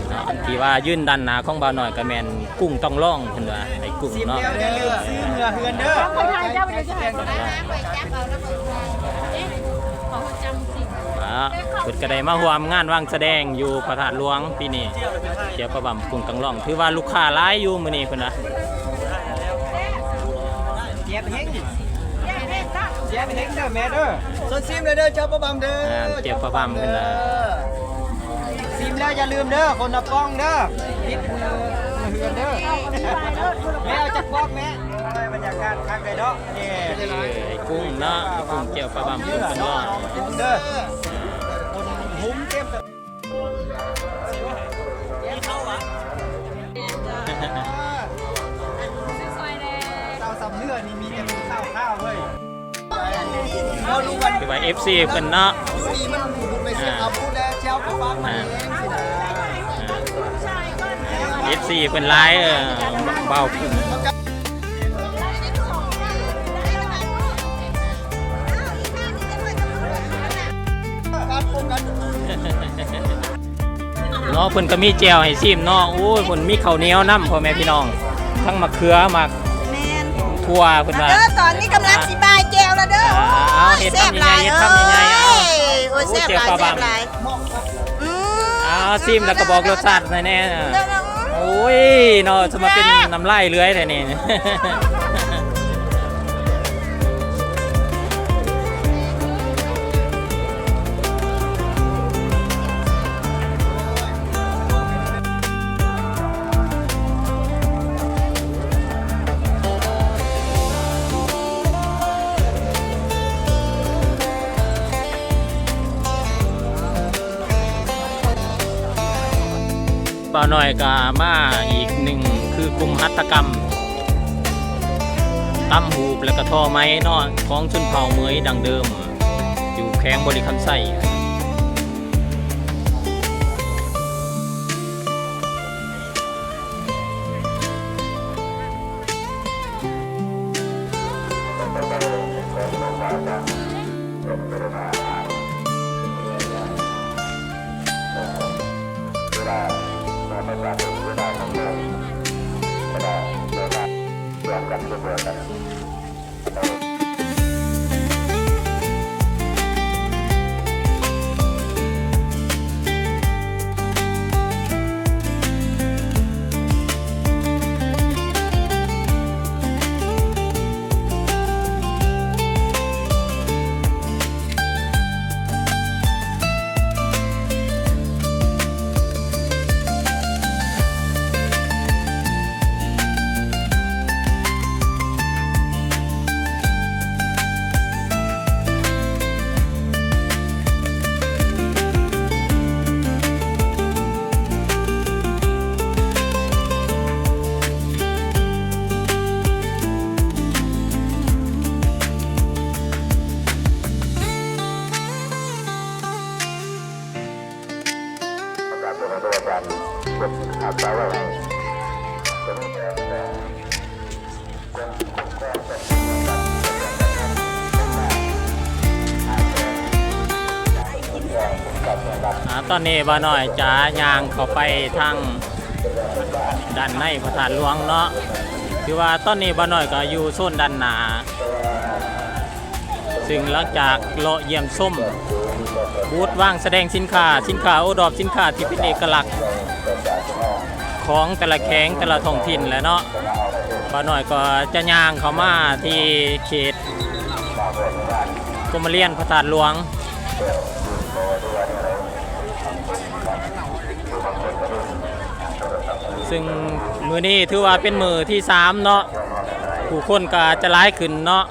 ເນາະ ອັນທີ່ວ່າຢືນດ້ານໜ້າຂອງບ່າວນ້ອຍກໍແມ່ນກຸ້ງຕ້ອງລອງ ເພິ່ນວ່າໄອ້ກຸ້ງເນາະ. ຊິມແລ້ວຢ່າລືມຊື້ເມືອເຮືອນເດີ. ອ່າ ເພິ່ນກໍໄດ້ມາຮ່ວມງານວາງສະແດງຢູ່ພະທາດຫຼວງປີນີ້ ແຈ່ວປາບຳກຸ້ງຕ້ອງລອງ ຖືວ່າລູກຄ້າຫຼາຍຢູ່ມື້ນີ້ເພິ່ນວ່າ. ແຊບແຮງ ແຊບແຮງເດີແມ່ເດີ. ຊົນຊິມເລີຍເດີ ແຈ່ວປາບຳເດີ. ອ່າ ແຈ່ວປາບຳເພິ່ນວ່າ. ຊິມແລ້ວຢ່າລືມເດີ ຄົນລະປ່ອງເດີ ຕິດມືເຮືອນເດີ. ແມ່ເອົາຈັກປອກແມ່? ບັນຍາກາດຄັກເລີຍເນາະ. ເອີ ໄອ້ກຸ້ງເນາະ ໄອ້ກຸ້ງແຈ່ວປາບຳກຸ້ງເນາະ. ເດີ ຄົນຫຸ້ມເຕັມ. ເຈົ້າສຳເຮືອນີ້ມີແຕ່ຜູ້ຂາວໆເວີຍ. ຄືວ່າເອັຟຊີເພິ່ນເນາະ ຢູ່ນີ້ມັນບຸກໄປເສຍຄຳພູດແລ້ວ ແຈ່ວກໍຟັງມາເອງ. ອ່າ ເອັຟຊີເພິ່ນຫຼາຍ ເອີ ເບົາ. ເນາະ ເພິ່ນກໍມີແຈ່ວໃຫ້ຊີມເນາະ. ໂອ້ຍ ເພິ່ນມີເຂົ້າໜຽວນຳ ພໍ່ແມ່ພີ່ນ້ອງ ທັງໝາກເຂືອ ໝາກ ແມ່ນ ຖົ່ວເພິ່ນວ່າ. ເດີ ຕອນນີ້ກຳລັງຊິບາຍແຈ່ວແລ້ວເດີ. ອ່າ ເອົາ ເອົາ ເຮັດຄຳໃຫຍ່ໆ ເຮັດຄຳໃຫຍ່ໆ ເອົາ. ໂອ້ຍ ໂອ້ຍ ແຊບຫຼາຍ ແຊບຫຼາຍ. ອືມ ເອົາ ຊີມແລ້ວກໍບອກລົດຊາດໃຫ້ແດ່. ໂອ້ຍເນາະ ຈະມາເປັນນ້ຳລາຍເລື້ອຍແທ້ນີ້. ບ່າວນ້ອຍກໍມາອີກໜຶ່ງ ຄືກຸ່ມຫັດຖະກຳ ຕຳຫູບ ແລະກະທໍໄມ້ເນາະ ຂອງຊົນເຜົ່າເໝີຍດັ້ງເດີມ ຢູ່ແຂວງບໍລິຄຳໄຊ. ອ່າ ຕອນນີ້ບ່າວນ້ອຍຈະຍ່າງເຂົ້າໄປທາງດ້ານໃນພະທາດຫຼວງເນາະ. ຖືວ່າຕອນນີ້ບ່າວນ້ອຍກໍຢູ່ໂຊນດ້ານໜ້າ. ຊຶ່ງຫຼັງຈາກເລາະຢ້ຽມຊົມບູດວາງສະແດງສິນຄ້າ, ສິນຄ້າໂອດອບ, ສິນຄ້າທີ່ເປັນເອກະລັກຂອງແຕ່ລະແຂວງ, ແຕ່ລະທ້ອງຖິ່ນແຫຼະເນາະ, ບ່າວນ້ອຍກໍຈະຍ່າງເຂົ້າມາທີ່ເຂດ ກົມມະລຽນພະທາດຫຼວງ. ຊຶ່ງມື້ນີ້ຖືວ່າເປັນມື້ທີສາມເນາະ, ຜູ້ຄົນກໍຈະຫຼາຍຂຶ້ນເນາະ,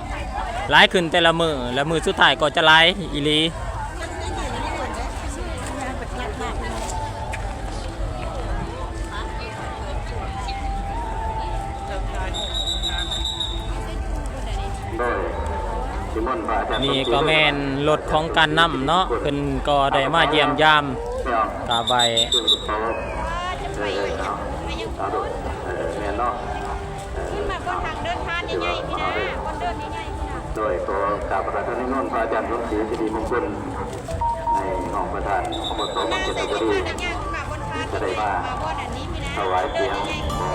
ຫຼາຍຂຶ້ນແຕ່ລະມື້ ແລະ ມື້ສຸດທ້າຍກໍຈະຫຼາຍອີ່ຫຼີ. ໂດຍ ນິມົນພະອາຈານ ນີ້ກໍແມ່ນລົດຂອງການນຳເນາະ, ເພິ່ນກໍໄດ້ມາຢ້ຽມຢາມກາບໄຫວ້ ຂຶ້ນມາບົນທາງເດີນທາງໃຫຍ່ໆ ພີ້ນະ, ບົນເດີນໃຫຍ່ໆ ພີ້ນະ. ໂດຍ ຂໍກາບພະທານນິມົນພະອາຈານສົມສີ ສິລິມົງຄົນ ໃນຫ້ອງປະທານ ອບຕ ເມືອງເຈດຕະບູລີ ຈະໄດ້ມາຖວາຍສຽງຂໍ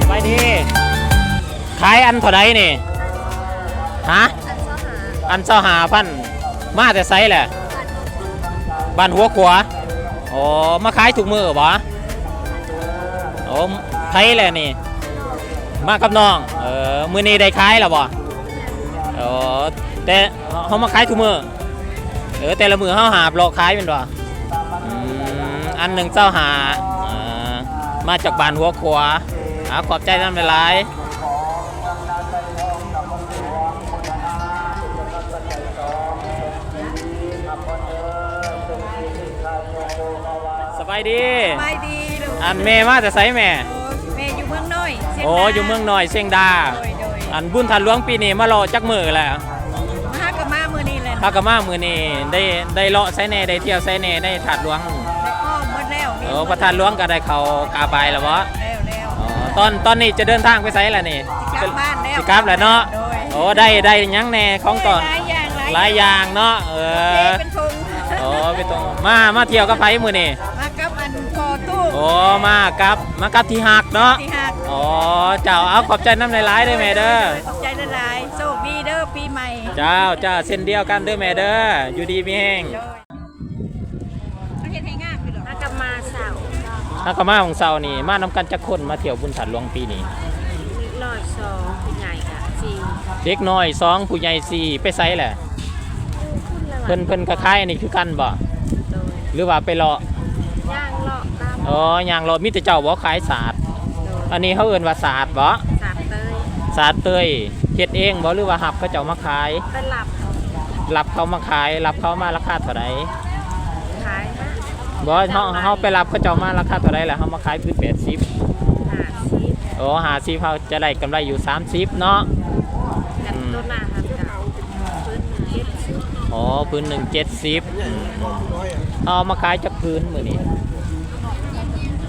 ສະບາຍດີ. ຂາຍອັນເທົ່າໃດນີ້? ຮະ? ອັນຊາວຫ້າພັນ. ມາແຕ່ໃສແຫຼະ? ບ້ານຫົວຂົວ. ອໍ ມາຂາຍທຸກມື້ບໍ? ໂອ້ ໃຜແຫຼະນີ້? ມາກັບນ້ອງ. ເອີ ມື້ນີ້ໄດ້ຂາຍແລ້ວບໍ? ອໍ ແຕ່ເຮົາມາຂາຍທຸກມື້. ເອີ ແຕ່ລະມື້ເຮົາຫາບເລາະຂາຍແມ່ນບໍ່? ອືມ ອັນໜຶ່ງຊາວຫ້າ. ອ່າ ມາຈາກບ້ານຫົວຂົວ. ອ່າ ຂອບໃຈນຳຫຼາຍໆ. ສະບາຍດີ. ສະບາຍດີລູກ. ອັນແມ່ມາແຕ່ໃສແມ່? ໂອ້ ແມ່ຢູ່ເມືອງນ້ອຍ ຊຽງດາ. ໂອ້ ຢູ່ເມືອງນ້ອຍ ຊຽງດາ. ໂດຍ ໂດຍ. ອັນບຸນທາດຫຼວງປີນີ້ມາເລາະຈັກມື້ແລ້ວ? ເຮົາກໍມາມື້ນີ້ແຫຼະ. ເຮົາກໍມາມື້ນີ້. ໄດ້ ໄດ້ເລາະໃສແດ່? ໄດ້ທ່ຽວໃສແດ່ໃນທາດຫຼວງ? ໄດ້ອ້ອມໝົດແລ້ວ. ໂອ້ ພະທາດຫຼວງກໍໄດ້ເຂົ້າກາບໄຫວ້ແລ້ວບໍ? ແລ້ວ ແລ້ວ. ອໍ ຕອນ ຕອນນີ້ຈະເດີນທາງໄປໃສລະນີ້? ຊິກັບບ້ານແລ້ວ. ຊິກັບແລ້ວເນາະ? ໂດຍ. ໂອ້ ໄດ້ ໄດ້ຫຍັງແດ່ຂອງຕອນ? ໂອ້ຍ ຫຼາຍຢ່າງ ຫຼາຍຢ່າງເນາະ. ເອີ ເປັນຖົງ. ໂອ້ ເປັນຖົງ. ມາ ມາທ່ຽວກັບໃຜມື້ນີ້? ມາກັບອັນພໍ່ຕູ້. ໂອ້ ມາກັບ ມາກັບທີ່ຮັກເນາະ? ທີ່ຮັກ. ອໍ ເຈົ້າ ເອົາ ຂອບໃຈນຳຫຼາຍໆເດີແມ່ເດີ. ໂດຍ ຂອບໃຈຫຼາຍໆ. ໂຊກດີເດີປີໃໝ່. ເຈົ້າ ເຈົ້າ ເຊັ່ນດຽວກັນເດີແມ່ເດີ. ຢູ່ດີມີແຮງ. ໂດຍ. ເຮັດໃຫ້ງາມຢູ່ດອກ. ຫາກັບມາເຊົ້າ. ຫາກັບມາຂອງເຊົ້ານີ້ ມານຳກັນຈັກຄົນ ມາທ່ຽວບຸນທາດຫຼວງປີນີ້? ເດັກນ້ອຍສອງ ຜູ້ໃຫຍ່ກະສີ່. ເດັກນ້ອຍສອງ ຜູ້ໃຫຍ່ສີ່. ໄປໃສແຫຼະ? ເພິ່ນ ເພິ່ນກໍຂາຍອັນນີ້ຄືກັນບໍ? ໂດຍ. ຫຼືວ່າໄປເລາະ? ຍ່າງເລາະຕາມ. ອໍ ຍ່າງເລາະ. ມີແຕ່ເຈົ້າບໍຂາຍສາດ? ໂດຍ. ອັນນີ້ເຮົາເອີ້ນວ່າສາດບໍ? ສາດເຕີຍ. ສາດເຕີຍ. ເຮັດເອງບໍ ຫຼືວ່າຮັບເຂົາເຈົ້າມາຂາຍ? ໄປຮັບ. ຮັບເຂົາມາຂາຍ. ຮັບເຂົາມາລາຄາເທົ່າໃດ? ຂາຍມາ. ບໍ່ ເຮົາ ເຮົາໄປຮັບເຂົາເຈົ້າມາລາຄາເທົ່າໃດ ແລ້ວເຮົາມາຂາຍຄືນແປດສິບ? ຫ້າສິບ. ໂອ້ ຫ້າສິບ ເຮົາຈະໄດ້ກຳໄລຢູ່ສາມສິບເນາະ. ກັນ ອືມ ໂຕໜ້າຫັ້ນກະ ພື້ນໜຶ່ງເຈັດສິບ. ອໍ ພື້ນໜຶ່ງເຈັດສິບ. ອືມ ເຮົາເອົາມາຂາຍຈັກພື້ນມື້ນີ້?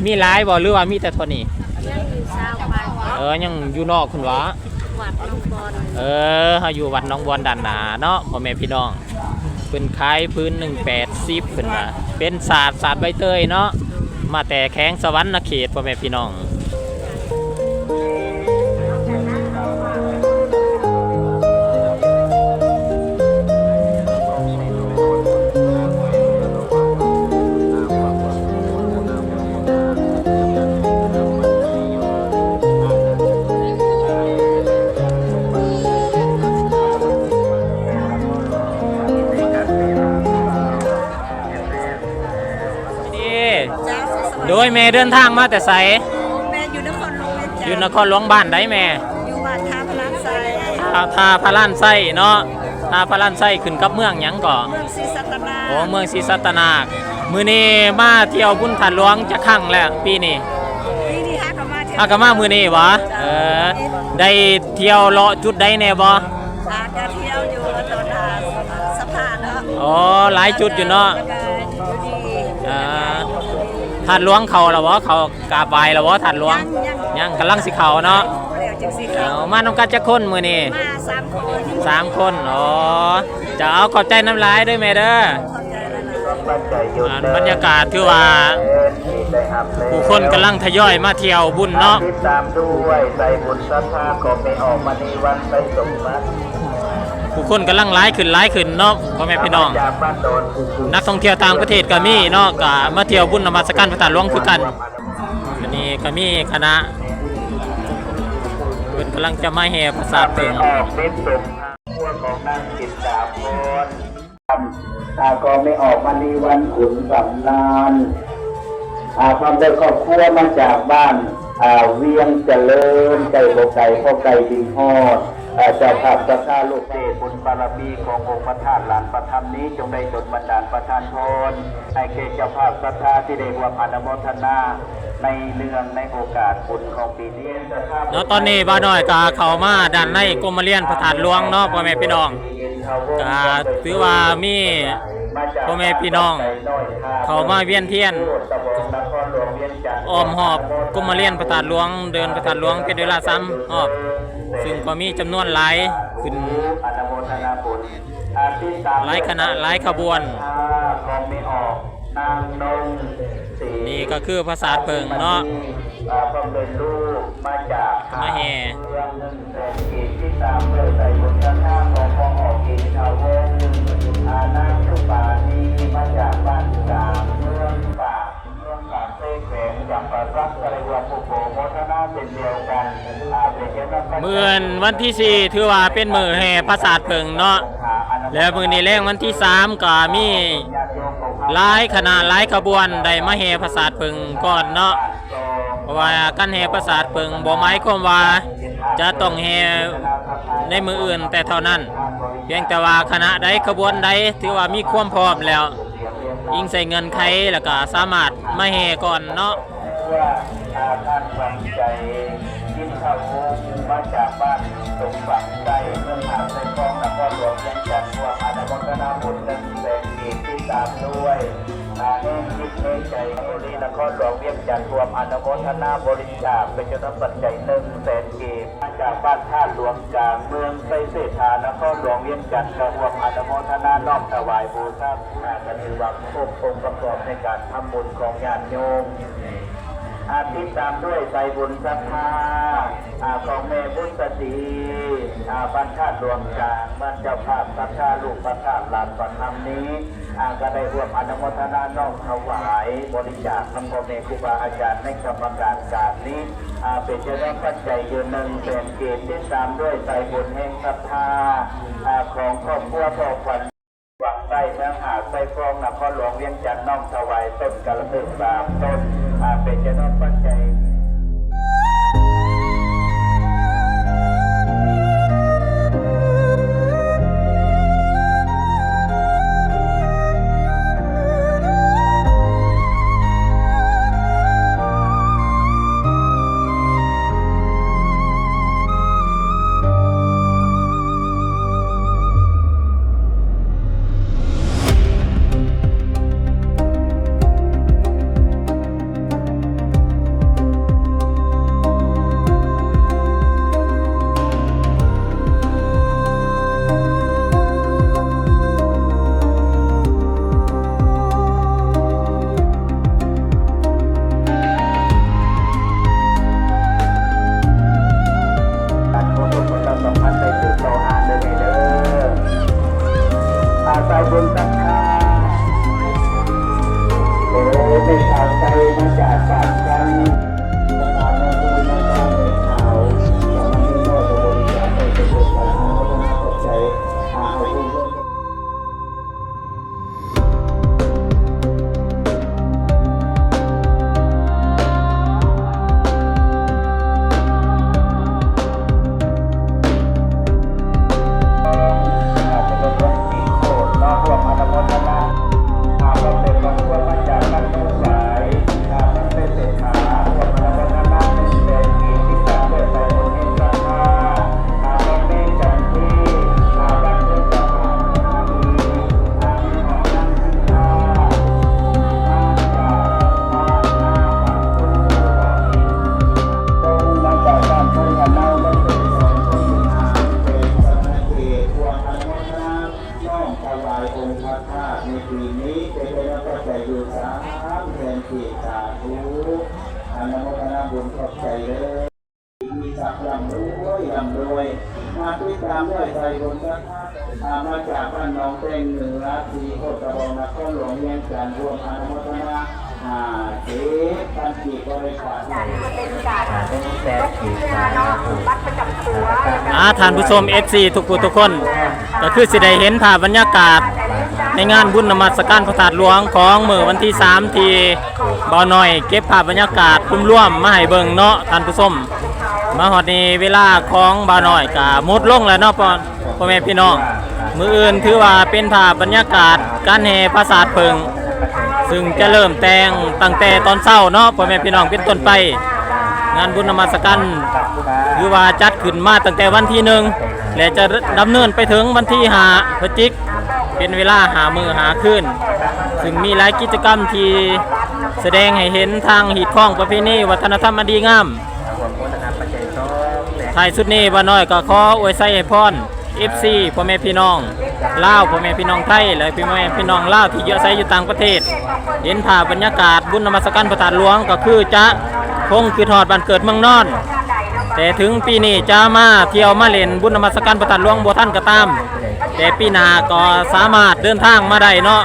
ມີຫຼາຍບໍ່ ຫຼືວ່າມີແຕ່ເທົ່ານີ້? ຍັງຢູ່ຊາວປາຍ. ເອີ ຍັງຢູ່ນອກພຸ້ນຫວາ? ວັດໜອງບອນ. ເອີ ເຮົາຢູ່ວັດໜອງບອນດ້ານໜ້າເນາະ ພໍ່ແມ່ພີ່ນ້ອງ. ເພິ່ນຂາຍພື້ນໜຶ່ງແປດສິບ ເພິ່ນວ່າ ເປັນສາດ ສາດໃບເຕີຍເນາະ ມາແຕ່ແຂວງສະຫວັນນະເຂດ ພໍ່ແມ່ພີ່ນ້ອງ. ເຈົ້າ ໂດຍ ແມ່ເດີນທາງມາແຕ່ໃສ? ແມ່ຢູ່ນະຄອນຫຼວງວຽງຈັນ. ຢູ່ນະຄອນຫຼວງ ບ້ານໃດແມ່? ຢູ່ບ້ານທ່າພະລານໄຊ. ທ່າ ທ່າພະລານໄຊເນາະ. ທ່າພະລານໄຊຂຶ້ນກັບເມືອງຫຍັງເກາະ? ເມືອງສີສັດຕະນາກ. ໂອ້ ເມືອງສີສັດຕະນາກ. ມື້ນີ້ມາທ່ຽວບຸນທາດຫຼວງຈັກຄັ້ງແລ້ວປີນີ້? ປີນີ້ຫາກໍມາເທື່ອ ຫາກໍມາມື້ນີ້ຫວາ? ເຈົ້າ. ເອີ ໄດ້ທ່ຽວເລາະຈຸດໃດແດ່ບໍ່? ຫາກະທ່ຽວຢູ່ຕອນ ອ່າ ສະພານ ອໍ ຫຼາຍຈຸດຢູ່ເນາະ. ແລ້ວກໍຢູ່ທີ່ ອ່າ ທາດຫຼວງເຂົ້າແລ້ວບໍ່? ເຂົ້າກາບໄຫວ້ແລ້ວບໍ່ທາດຫຼວງ? ຍັງ ຍັງ ຍັງ ກຳລັງຊິເຂົ້າເນາະ. ແລ້ວຈຶ່ງຊິເຂົ້າ. ເອົາ ມານຳກັນຈັກຄົນມື້ນີ້? ມາສາມຄົນ. ສາມຄົນ. ອໍ ເຈົ້າ ຂອບໃຈນຳຫຼາຍເດີແມ່ເດີ. ຂອບໃຈຫຼາຍໆ. ອ່າ ບັນຍາກາດຖືວ່າ ຜູ້ຄົນກຳລັງທະຍອຍມາທ່ຽວບຸນເນາະ. ຕິດຕາມດ້ວຍໃຈບຸນສັດທາຂອງແມ່ອອກມະນີວັນ ໄຊສົມບັດ. ຜູ້ຄົນກຳລັງຫຼາຍຂຶ້ນ ຫຼາຍຂຶ້ນເນາະ ພໍ່ແມ່ພີ່ນ້ອງ. ນັກທ່ອງທ່ຽວຕ່າງປະເທດກໍມີເນາະ ກໍມາທ່ຽວບຸນນະມັດສະການພະທາດຫຼວງຄືກັນ. ອັນນີ້ກໍມີຄະນະ ເພິ່ນກຳລັງຈະມາແຫ່ພະສາດເຜິ້ງ. ຄອບຄົວຂອງນາງ ສິບສາມ ພອນ ອາ ກໍແມ່ອອກມະນີວັນ ຂຸນສຳນານ ອາ ພ້ອມດ້ວຍຄອບຄົວມາຈາກບ້ານ ອາ ວຽງຈະເລີນ ໃກ້ບໍ່ໄກ ພໍໃກ້ບິນຮອດ ອາ ເຈົ້າພາບສັດທາລູກເທບ ບຸນບາລະມີຂອງອົງພະທາດຫຼານພະທຳນີ້ ຈົ່ງໄດ້ດົນບັນດານປະທານພອນ ໃຫ້ແກ່ເຈົ້າພາບສັດທາທີ່ໄດ້ຮ່ວມອະນຸໂມທະນາໃນເນື່ອງໃນໂອກາດບຸນຂອງປີນີ້. ເນາະ ຕອນນີ້ບ່າວນ້ອຍກໍເຂົ້າມາດ້ານໃນກົມມະລຽນພະທາດຫຼວງເນາະ ພໍ່ແມ່ພີ່ນ້ອງ. ກໍຖືວ່າມີພໍ່ແມ່ພີ່ນ້ອງເຂົ້າມາວຽນທຽນອ້ອມຮອບກົມມະລຽນພະທາດຫຼວງ ເດີ່ນພະທາດຫຼວງເປັນເວລາສາມຮອບ ຊຶ່ງກໍມີຈຳນວນຫຼາຍຂຶ້ນ ຫຼາຍຄະນະ ຫຼາຍຂະບວນ. ນາງນົງ ສີ ນີ້ກໍຄືພະສາດເຜິ້ງເນາະ ອ່າ ເພິ່ນເປັນລູກມາຈາກ ມາແຫ່ ເມືອງໜຶ່ງແສນກີບ ຕິດຕາມດ້ວຍໃຈບຸນສັດທາຂອງພໍ່ອອກ ກິນທາວົງ ອາ ນາງສຸປານີ ມາຈາກບ້ານກາງ ເມືອງປາກ ເມືອງປາກເຊ ແຂວງຈຳປາສັກ ກໍໄດ້ຮ່ວມອະນຸໂມທະນາເຊັ່ນດຽວກັນ ອ່າ ເປັນເຈົ້ານຳ ມື້ວັນທີສີ່ ຖືວ່າເປັນມື້ແຫ່ພະສາດເຜິ້ງເນາະ ແລ້ວມື້ນີ້ແລງວັນທີສາມ ກໍມີ ຫຼາຍຄະນະຫຼາຍຂະບວນໄດ້ມາແຫ່ພະສາດເຜິ້ງກ່ອນເນາະ ເພາະວ່າການແຫ່ພະສາດເຜິ້ງບໍ່ໝາຍຄວາມວ່າຈະຕ້ອງແຫ່ໃນມື້ອື່ນແຕ່ເທົ່ານັ້ນ ພຽງແຕ່ວ່າຄະນະໃດຂະບວນໃດຖືວ່າມີຄວາມພ້ອມແລ້ວ ອີງໃສ່ເງື່ອນໄຂ ແລ້ວກະສາມາດມາແຫ່ກ່ອນເນາະ. ຄອບຄົວ ອາ ທ່ານຂວັນໃຈ ກິນທາວົງ ມາຈາກບ້ານສົມຫວັງໃຕ້ ເມືອງຫາດຊາຍຟອງ ນະຄອນຫຼວງວຽງຈັນ ຮ່ວມອະນຸໂມທະນາບຸນ ໜຶ່ງແສນກີບ ຕິດຕາມດ້ວຍ ອາ ແຮງຈິດແຮງໃຈ ນະຄອນຫຼວງວຽງຈັນ ຮ່ວມອະນຸໂມທະນາບໍລິຈາກ ເປັນຈຳນວນປັດໄຈ ໜຶ່ງແສນກີບ ມາຈາກບ້ານທາດຫຼວງກາງ ເມືອງໄຊເສດຖາ ນະຄອນຫຼວງວຽງຈັນ ກໍຮ່ວມອະນຸໂມທະນານ້ອມຖວາຍບູຊາ ອາ ກໍຖືວ່າຄົບອົງປະກອບໃນການທຳບຸນຂອງຍາດໂຍມ. ອາ ຕິດຕາມດ້ວຍໃຈບຸນສັດທາ ອາ ຂອງແມ່ບຸນສະສີ ອາ ບ້ານທາດຫຼວງກາງ ບ້ານເຈົ້າພາບສັດທາລູກພະທາດຫຼານພະທຳນີ້ ອາ ກໍໄດ້ຮ່ວມອະນຸໂມທະນານ້ອມຖວາຍບໍລິຈາກນຳພໍ່ແມ່ຄູບາອາຈານໃນສຳມະການການນີ້ ອາ ເປັນຈຳນວນປັດໄຈຢູ່ ໜຶ່ງແສນກີບ ຕິດຕາມດ້ວຍໃຈບຸນແຮງສັດທາ ອາ ຂອງຄອບຄົວພໍ່ຂວັນ ວັງໃຕ້ ເມືອງຫາດຊາຍຟອງ ນະຄອນຫຼວງວຽງຈັນ ນ້ອມຖວາຍຕົ້ນກາລະພຶກສາມຕົ້ນ ອາ ເປັນຈຳນວນປັດໄຈ. ໃນປີນີ້ເປັນໄດ້ຮັບປັດໄຈຢູ່ສາມແສນກີບ ສາທຸ ອະນຸໂມທະນາບຸນຂອບໃຈເດີ ມີຊັບລ່ຳລວຍ ລ່ຳລວຍ ມາຕິດຕາມດ້ວຍສາຍບຸນສັດທາ ອາ ມາຈາກບ້ານໜອງແຕງເໜືອ ສີໂຄດຕະບອງ ນະຄອນຫຼວງວຽງຈັນ ຮ່ວມອະນຸໂມທະນາ ຫ້າສິບພັນກີບບໍລິຈາກ ອາ ທ່ານຜູ້ຊົມ ເອັຟຊີ ທຸກຜູ້ທຸກຄົນ ກໍຄືຊິໄດ້ເຫັນພາບບັນຍາກາດໃນງານບຸນນະມັດສະການພະທາດຫຼວງຂອງມື້ວັນທີສາມ ທີ່ບ່າວນ້ອຍເກັບພາບບັນຍາກາດລວມໆມາໃຫ້ເບິ່ງເນາະທ່ານຜູ້ຊົມ. ມາຮອດນີ້ເວລາຂອງບ່າວນ້ອຍກໍໝົດລົງແລ້ວເນາະ ພໍ່ ພໍ່ແມ່ພີ່ນ້ອງ, ມື້ອື່ນຖືວ່າເປັນພາບບັນຍາກາດການແຫ່ປາສາດເຜິ້ງ ຊຶ່ງຈະເລີ່ມແຕ່ງຕັ້ງແຕ່ຕອນເຊົ້າເນາະ ພໍ່ແມ່ພີ່ນ້ອງ ເປັນຕົ້ນໄປ. ງານບຸນນະມັດສະການຖືວ່າຈັດຂຶ້ນມາຕັ້ງແຕ່ວັນທີໜຶ່ງ ແລະ ຈະດຳເນີນໄປເຖິງວັນທີຫ້າ ພະຈິກ ເປັນເວລາຫ້າມື້ຫ້າຄືນ, ຊຶ່ງມີຫຼາຍກິດຈະກຳທີ່ສະແດງໃຫ້ເຫັນທາງຮີດຄອງປະເພນີວັດທະນະທຳອັນດີງາມ. ທ້າຍສຸດນີ້ບ່າວນ້ອຍກໍຂໍອວຍໄຊໃຫ້ພອນ ເອັຟຊີ ພໍ່ແມ່ພີ່ນ້ອງລາວ ພໍ່ແມ່ພີ່ນ້ອງໄທ ແລະ ພໍ່ແມ່ພີ່ນ້ອງລາວທີ່ຢູ່ອາໄສຢູ່ຕ່າງປະເທດ ເຫັນພາບບັນຍາກາດບຸນນະມັດສະການພະທາດຫຼວງ ກໍຄືຈະຄົງຄິດຮອດບ້ານເກີດເມືອງນອນ. ແຕ່ເຖິງປີນີ້ຈະມາທ່ຽວມາຫຼິ້ນບຸນນະມັດສະການພະທາດຫຼວງບໍ່ທັນກໍຕາມ, ແຕ່ປີໜ້າກໍສາມາດເດີນທາງມາໄດ້ເນາະ.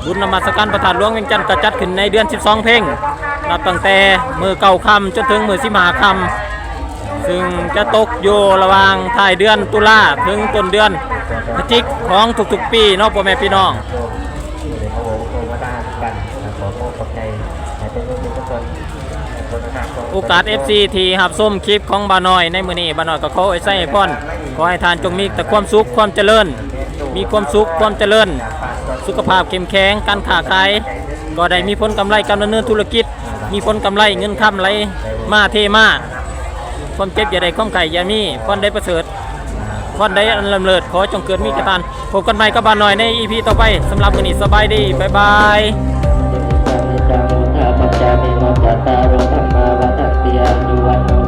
ບຸນນະມັດສະການພະທາດຫຼວງວຽງຈັນກໍຈັດຂຶ້ນໃນເດືອນສິບສອງເພັງ ນັບຕັ້ງແຕ່ມື້ເກົ້າຄ່ຳຈົນເຖິງມື້ສິບຫ້າຄ່ຳ ຊຶ່ງຈະຕົກຢູ່ລະຫວ່າງທ້າຍເດືອນຕຸລາເຖິງຕົ້ນເດືອນພະຈິກຂອງທຸກໆປີເນາະ ພໍ່ແມ່ພີ່ນ້ອງ. ໂອກາດ ເອັຟຊີ ທີ່ຮັບຊົມຄລິບຂອງບ່າວນ້ອຍໃນມື້ນີ້, ບ່າວນ້ອຍກໍຂໍອວຍໄຊໃຫ້ພອນ, ຂໍໃຫ້ທ່ານຈົ່ງມີແຕ່ຄວາມສຸກຄວາມຈະເລີນ, ມີຄວາມສຸກຄວາມຈະເລີນ, ສຸຂະພາບເຂັ້ມແຂງ, ການຄ້າຂາຍກໍໄດ້ມີຜົນກຳໄລ, ການດຳເນີນທຸລະກິດມີຜົນກຳໄລ, ເງິນຄຳໄຫຼມາເທມາ, ຄວາມເຈັບຢ່າໄດ້, ຄວາມໄຂ້ຢ່າມີ, ຄວາມໄດ້ປະເສີດ, ຄວາມໄດ້ອັນລຳເລີດ ຂໍຈົ່ງເກີດມີແກ່ທ່ານ. ພົບກັນໃໝ່ກັບບ່າວນ້ອຍໃນ ອີພີ ຕໍ່ໄປ. ສຳລັບມື້ນີ້ ສະບາຍດີ, ບາຍບາຍ. ອາຍຸວັນໂນ